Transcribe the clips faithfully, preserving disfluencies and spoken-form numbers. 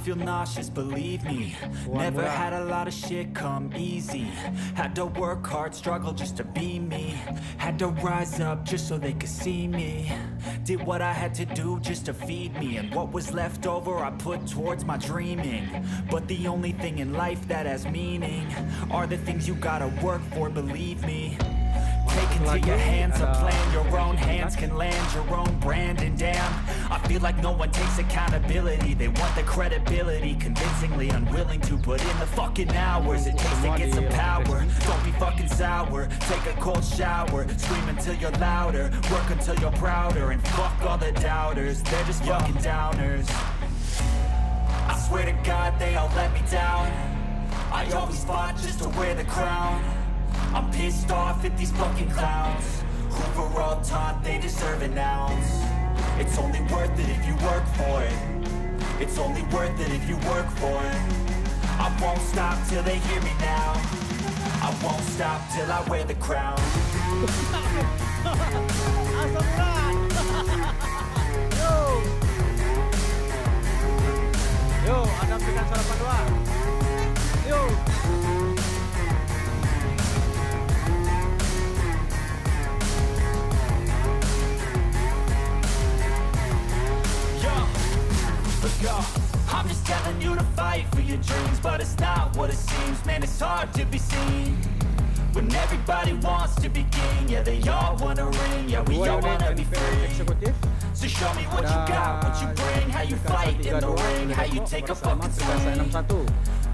Feel nauseous, believe me. Never had a lot of shit come easy. Had to work hard, struggle just to be me. Had to rise up just so they could see me. Did what I had to do just to feed me. And what was left over, I put towards my dreaming. But the only thing in life that has meaning are the things you gotta work for, believe me. Take into your hands a plan, your own hands can land your own brand. And damn, I feel like no one takes accountability. They want the credibility, convincingly unwilling to put in the fucking hours it takes to get some power. Don't be fucking sour, take a cold shower, scream until you're louder, work until you're prouder, and fuck all the doubters, they're just fucking downers. I swear to God, they all let me down. I always fought just to wear the crown. I'm pissed off at these fucking clowns who were all taught they deserve an ounce. It's only worth it if you work for it. It's only worth it if you work for it. I won't stop till they hear me now. I won't stop till I wear the crown. Yo, Adam dengan Salapan Dua. Yo. Yo, let's go. I'm just telling you to fight for your dreams, but it's not what it seems. Man, it's hard to be seen when everybody wants to be king. Yeah, they all wanna ring. Yeah, we all wanna be free. So show me what you got, what you bring, how you fight in the ring, how you take a fucking swing.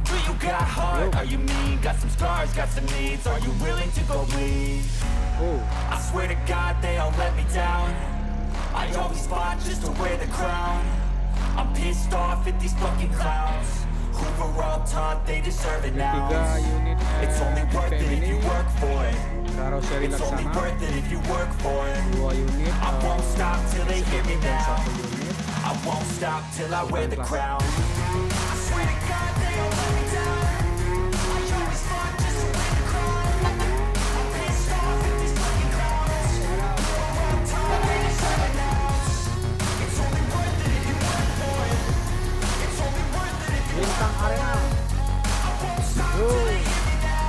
Do you got heart? Are you mean? Got some scars, got some needs. Are you willing to go bleed? I swear to God, they all let me down. I always fought just to wear the crown. I'm pissed off at these fucking clowns who were all taught they deserve an ounce. It's only worth it if you work for it. It's only worth it if you work for it. I won't stop till they hear me now. I won't stop till I wear the crown. I swear to God, they all let me down. I always fought just to wear the crown. I'm pissed off at these fucking clowns. It's only worth it if you work for it. It's only worth it if you work for it. I won't stop till they hear me now.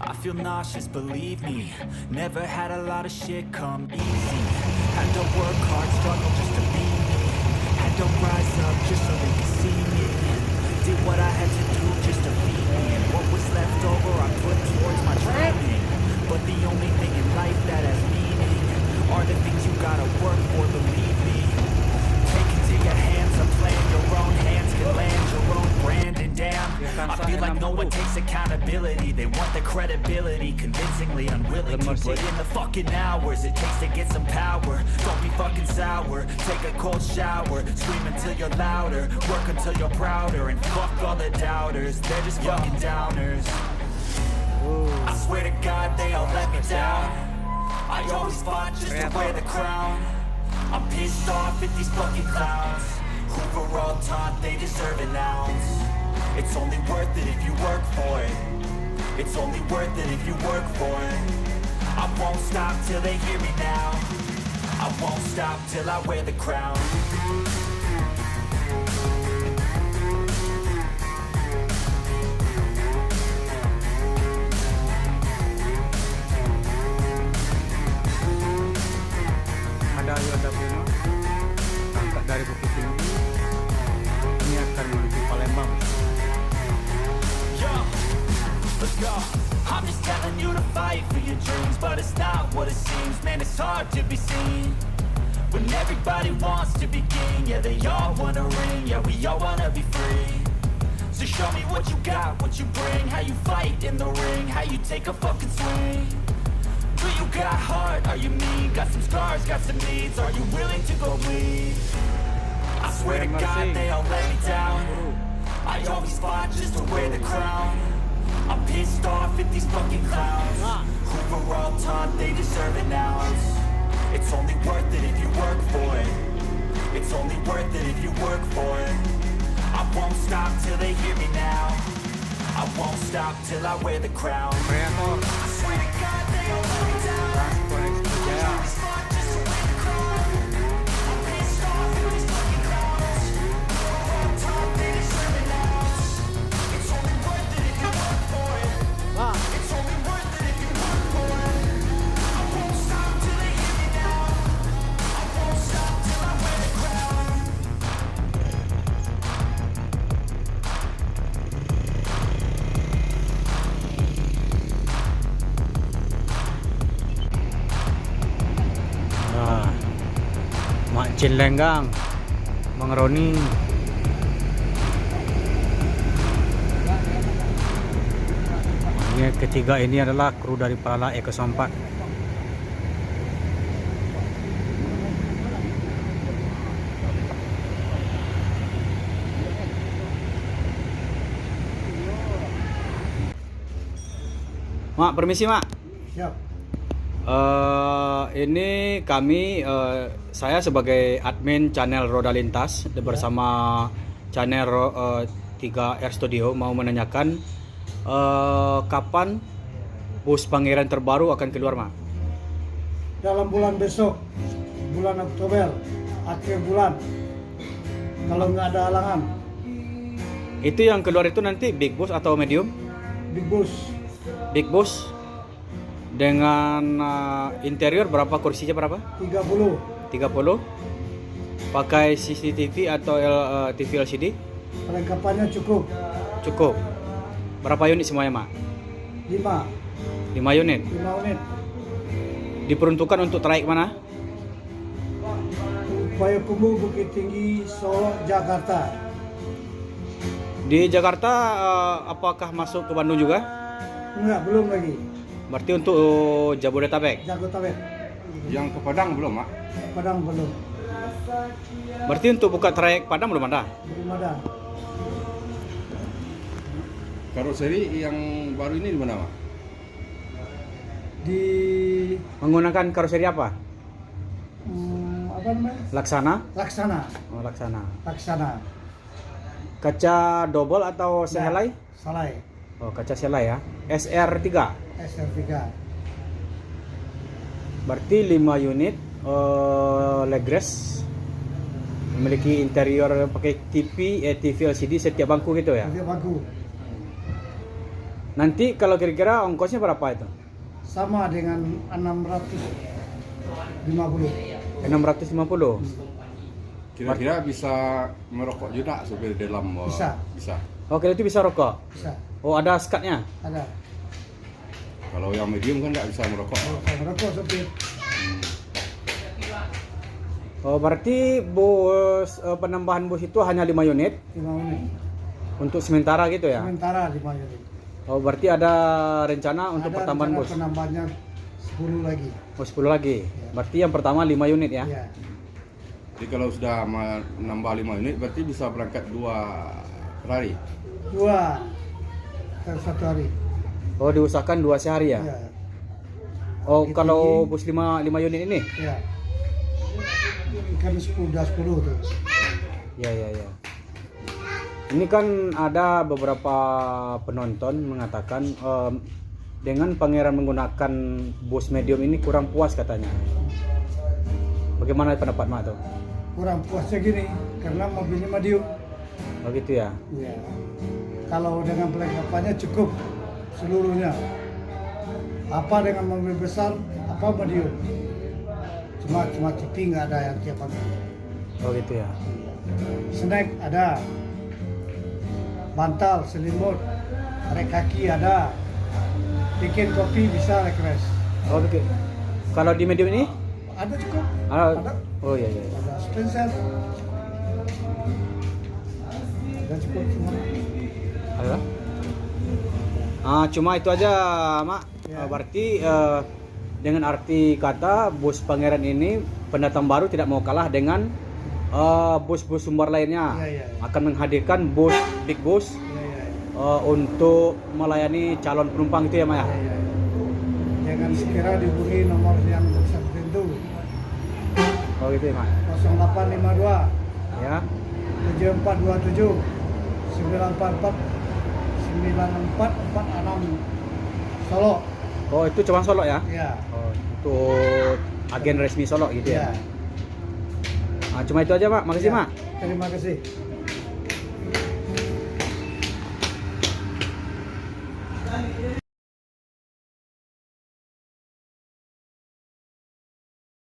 I feel nauseous, believe me. Never had a lot of shit come easy. Had to work hard, struggle just to be me. Had to rise up just so they could see me. Did what I had to do just to feed me. And what was left over, I put towards my training. But the only thing in life that has meaning are the things you gotta work for, believe me. Take into your hands a plan, your own hands can land your own brand. And damn, I feel like no one takes accountability. They want the credibility, convincingly unwilling to put in the fucking hours it takes to get some power. Don't be fucking sour, take a cold shower, scream until you're louder, work until you're prouder, and fuck all the doubters, they're just fucking downers. I swear to God, they all let me down. I always fought just to wear the crown. I'm pissed off at these fucking clowns who were all taught they deserve an ounce. It's only worth it if you work for it. It's only worth it if you work for it. I won't stop till they hear me now. I won't stop till I wear the crown. Ada ayo ada bunga, angkat dari Bukittinggi, ini akan menuju Palembang. Yo, let's go. I'm just telling you to fight for your dreams, but it's not what it seems. Man, it's hard to be seen when everybody wants to be king. Yeah, they all wanna ring. Yeah, we all wanna be free. So show me what you got, what you bring, how you fight in the ring, how you take a fucking swing. Do you got heart? Are you mean? Got some scars, got some needs. Are you willing to go bleed? I swear to God, they all let me down. I always fought just to wear the crown. I'm pissed off at these fucking clowns who were all taught they deserve an ounce. It's only worth it if you work for it. It's only worth it if you work for it. I won't stop till they hear me now. I won't stop till I wear the crown. I swear to God, they all let me down. I'm trying to spot just to win the crown. I'm pissed off at these fucking clowns. They were all taught they deserve an ounce. It's only worth it if you work for it. It's only worth it if you work for it. I won't stop till they hear me now. I won't stop till I wear the crown. Nah, Mak Cin Lenggang, Bang Roni. Yang ketiga ini adalah kru dari Palala Eko Sompat. Mak, permisi, Mak. Siap. Eh, ini kami, eh, saya sebagai admin channel Roda Lintas, ya, bersama channel Ro-, eh, tiga R Studio mau menanyakan, eh, kapan bus Pangeran terbaru akan keluar, Mak? Dalam bulan besok, bulan Oktober, akhir bulan, kalau nggak ada halangan. Itu yang keluar itu nanti big bus atau medium? Big bus. Big bus. Dengan, eh, interior berapa, kursinya berapa? Tiga puluh. Tiga puluh. Pakai C C T V atau L-, eh, T V L C D? Perlengkapannya cukup. Cukup. Berapa unit semuanya, Mak? Lima. Lima unit? Lima unit. Diperuntukkan untuk trayek mana? Payakumbuh, Bukittinggi, Solok, Jakarta. Di Jakarta, eh, apakah masuk ke Bandung juga? Enggak, belum lagi. Berarti untuk Jabodetabek? Jabodetabek. Yang ke Padang belum, Mak? Padang belum. Berarti untuk buka trayek Padang belum ada? Belum ada. Karoseri yang baru ini di mana, Mak? Di Menggunakan karoseri apa? Hmm, apa namanya? Laksana? Laksana. Oh, Laksana. Laksana. Kaca double atau, ya, sehelai? Sehelai. Oh, kaca sehelai ya. S R tiga? S R tiga. Berarti lima unit, eh, leg rest. Memiliki interior pakai T V, eh, T V L C D setiap bangku gitu ya? Setiap bangku. Nanti kalau kira-kira ongkosnya berapa itu? Sama dengan enam ratus lima puluh. Enam ratus lima puluh? Kira-kira bisa merokok juga supir dalam, eh, bisa. Bisa. Oh, kalau itu bisa rokok? Bisa. Oh, ada skatnya? Ada. Kalau yang medium kan nggak bisa merokok. Nggak bisa merokok, supir. Hmm. Oh, berarti bus, eh, penambahan bus itu hanya lima unit? Lima unit. Untuk sementara gitu ya? Sementara lima unit. Oh, berarti ada rencana untuk pertambahan bus? Ada rencana penambahannya sepuluh lagi. Oh, sepuluh lagi. Ya. Berarti yang pertama lima unit ya? Ya. Jadi kalau sudah menambah lima unit, berarti bisa berangkat dua per hari? Dua per satu hari. Oh, diusahakan dua sehari ya? Ya. Oh, kalau bus lima, lima unit ini? Ya. Kan sepuluh, dah sepuluh tuh. Ya, ya, ya. Ini kan ada beberapa penonton mengatakan, em, dengan Pangeran menggunakan bus medium ini kurang puas katanya. Bagaimana pendapat Mak tu? Kurang puasnya gini, karena mobilnya medium. Oh gitu ya? Iya. Kalau dengan perlengkapannya cukup seluruhnya. Apa dengan mobil besar, apa medium. Cuma, cuma T V nggak ada yang tiap pagi. Oh gitu ya. Snack ada. Bantal, selimut, rek kaki ada. Bikin kopi bisa, rek rest. Oh gitu. Kalau di medium ini? Ada cukup. Ada. Ada. Oh iya, iya, iya. Ada Spencer. Ada cukup semua. Ada. Ah, cuma itu aja, Mak. Ya. Eh, berarti, eh, dengan arti kata, bus Pangeran ini pendatang baru tidak mau kalah dengan, eh, bus-bus Sumbar lainnya. Ya, ya, ya. Akan menghadirkan bus, big bus, ya, ya, ya, Oh, untuk melayani calon penumpang gitu ya, Mak, ya? Iya, iya. Jangan sekira dihubungi nomor yang tersedia itu. Oh, gitu ya, Mak? Kosong delapan lima dua, ya, tujuh empat dua tujuh, sembilan empat empat, sembilan empat empat enam, Solok. Oh, itu cabang Solok ya? Iya. Oh, itu agen resmi Solok gitu ya? Iya. Ah, cuma itu aja, Mak. Makasih, iya, Mak. Terima kasih.